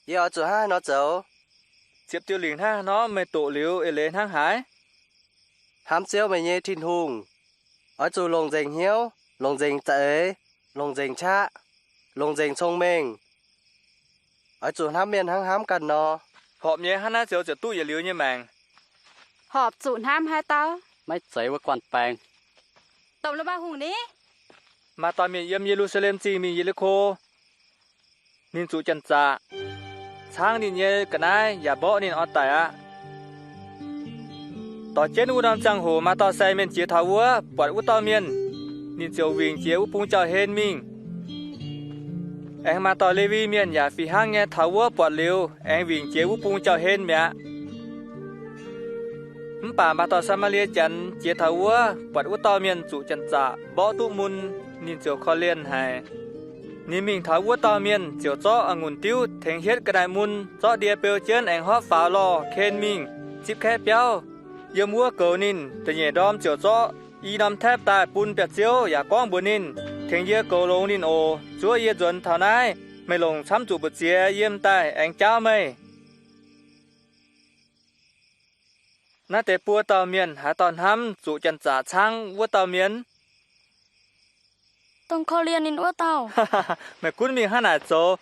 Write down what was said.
Yie oix zuqc hnangv haaix nor zoux? Ziepc diuh lingc hnangv haaix nor meih doqc liuz eix leiz hnangv haaix? Hnamv Ziouv, meih nyei Tin-Hungh. Oix zuqc longc nzengc hnyouv, longc nzengc za'eix, longc nzengc qaqv, longc nzengc cong-mengh. Oix zuqc hnamv mienh hnangv hnamv ganh nor. Horpc nyei, hnangv naaiv ziouc ziouc duqv yietc liuz nyei maengc. Horpc zuqc hnamv haaix dauh? Maiv zeiz wuov guanh baeng. Domh lu maaih hungh ni? Maaih dauh mienh yiem Ye^lu^saa^lem Zingh mingh Ye^li^ko. Ninh zuqc janx-zaqc, caangv ninh nyei ga'naaiv yaac mborqv ninh orn daic aqv. Dorh jienv wuov norm ziangh hoc maaih dauh sai mienh jiex taux wuov, buatc wuov dauh mienh, ninh ziouc wingc jiex wuov bung jauv-hlen mingh. Aengx maaih dauh Lewi mienh yaac fih hnangv nyei taux wuov buatc liuz aengx wingc jiex wuov bung jauv-hlen mi'aqv. Mv baac maaih dauh Saa^maa^lie Janx jiex taux wuov, buatc wuov dauh mienh zuqc janx-zaqc mborqv duqv mun, ninh ziouc korv-lienh haic. Ninh mingh taux wuov dauh mienh ziouc zorqv a'ngunc diuv tengx hietv ga'naaiv mun, zorqv ndie beu jienv aengx hopv faaux lorh ken mingh zipv kaeqv biauv. Yiem wuov goux ninh. Da'nyeic ndorm ziouc zorqv i norm taepv daaih bun biauv-ziouv yaac gorngv mbuox ninh, Tengx yie goux longx ninh oc. Zuov yie nzuonx taux naaiv, meih longc camv zuqc mbu'ziex yiem daaih aengx jaauv meih. Naaiv deix buo dauh mienh haaix dauh hnamv zuqc janx-zaqc caangv wuov dauh mienh? Dongh korv-lienh ninh wuov dauh. Meih gunv mingh hnangv naaic zoux.